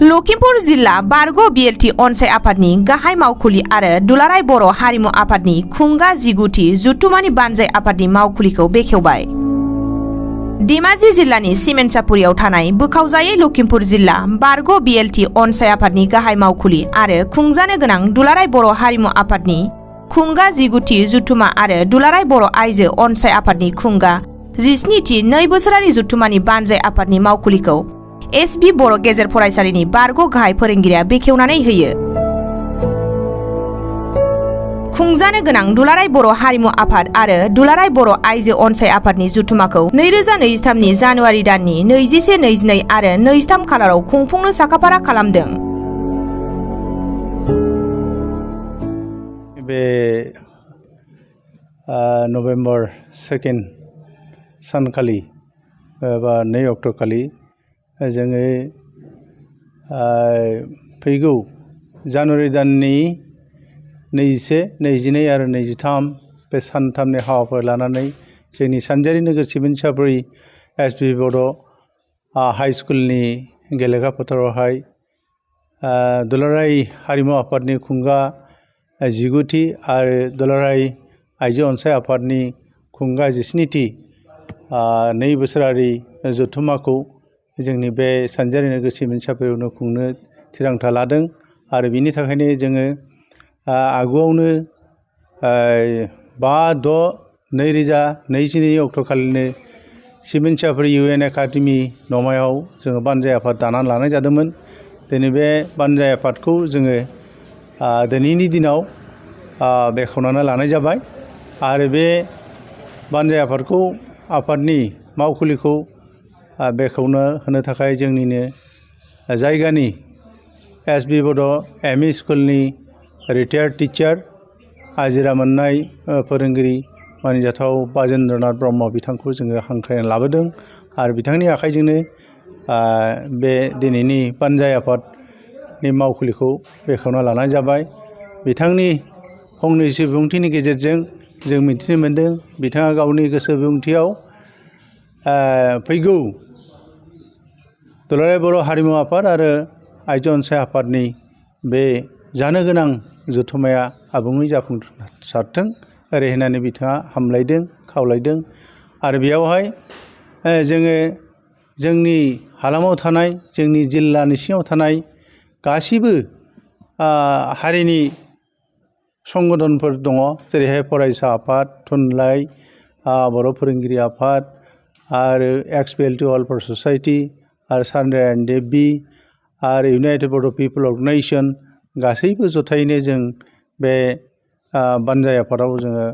लखिमपुर जिल्ला बारग' बिएलटि अनसाय आफादनि गाहाय मावखुलि आरो दुलाराय बर' हारिमु आफादनि खुंगा जिगुथि जुथुमानि बानजाय आफादनि मावखुलिखौ बेखेवबाय। धेमाजि जिल्लानि सिमेन्टसापुरियाव थानाय बोखावजायै लखिमपुर जिल्ला बारग' बिएलटि अनसाय आफादनि गाहाय मावखुलि आरो खुंजानो गोनां दुलाराय बर' हारिमु आफादनि खुंगा जिगुथि जुथुमा आरो दुलाराय बर' आइजो अनसाय आफादनि खुंगा 17थि 2 बोसोरारि जुथुमानि बानजाय आफादनि मावखुलिखौ एसबि बर' गेजेर फरायसालिनि बारग' गाहाय फोरोंगिरिया बेखेवनानै होयो। खुंजानो गोनां दुलाराय बर' हारिमु आफाद आरो दुलाराय बर' आइजो अनसाय आफादनि जुथुमाखौ 2023 नि जानुवारि दाननि 21, 22 आरो 23 खालाराव खुंफुंनो साखाफारा खालामदों। बे नभेम्बर 2 सानखालि बा 2 अक्ट' खालि जोङो फैगौ जानुवारि दाननि 21, 22 आरो 23 बे सानथामनि हाबाफारि लानानै जोंनि सानजारि नोगोर सिमेन्टसापुरि एसबि बड' हाइ स्कुलनि गेलेग्रा फोथारावहाय दुलाराय हारिमु आफादनि खुंगा 19थि आरो दुलाराय आइजो अनसाय आफादनि खुंगा 17थि 2 बोसोरारि जथुम्माखौ जोंनि बे सानजारि नोगोर सिमेन्टसापुरियावनो खुंनो थिरांथा लादों आरो बिनि थाखायनो जोङो आगुआवनो 5/6/2022 अक्ट'खालिनो सिमेन्टसापुरि UN एकाडेमि न'मायाव जोङो बानजाय आफाद दानानै लानाय जादोंमोन। दिनै बे बानजाय आफादखौ जोङो दिनैनि दिनाव बेखेवनानै लानाय जाबाय आरो बे बानजाय आफादनि मावखुलिखौ बेखेवनो होनो थाखाय जोंनिनो जायगानि एसबि बड' एमइ स्कुलनि रिटायार्ड टिचार आजिरा मोननाय फोरोंगिरि मानिजाथाव बाजेन्द्रनाथ ब्रह्म बिथांखौ जोङो हांख्रायनानै लाबोदों आरो बिथांनि आखाइजोंनो बे दिनैनि बानजाय आफादनि मावखुलिखौ बेखेवना लानाय जाबाय। बिथांनि फंनैसो बिबुंथिनि गेजेरजों जों मिथिनो मोन्दों बिथाङा गावनि गोसो बिबुंथियाव फैगौ दुलाराय बर' हारिमु आफाद आरो आइजो अनसाय आफादनि बे जानो गोनां जथुम्माया आबुङै जाफुंसारथों ओरै होननानै बिथाङा हामलायदों खावलायदों आरो बेयावहाय जोङो जोंनि हालामाव थानाय जोंनि जिल्लानि सिङाव थानाय गासिबो हारिनि संगठनफोर दङ जेरैहाय फरायसा आफाद, थुनलाइ, बर' फोरोंगिरि आफाद आरो एक्स-बिएलटि वेलफेयार ससाइटि आरो सानराय एन्ड देबि आरो इउनाइटेड बड' पिपल अर्गेनाइजेसन गासैबो जथायैनो जों बे बानजाय आफादाव जोङो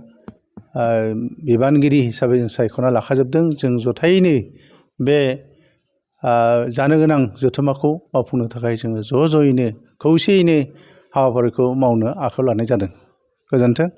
बिबानगिरि हिसाबै जों सायख'ना लाखाजोबदों। जों जथायैनो बे जानो गोनां जथुम्माखौ मावफुंनो थाखाय जोङो ज' ज'यैनो खौसेयैनो हाबाफारिखौ मावनो आखायाव लानाय जादों। गोजोन्थों।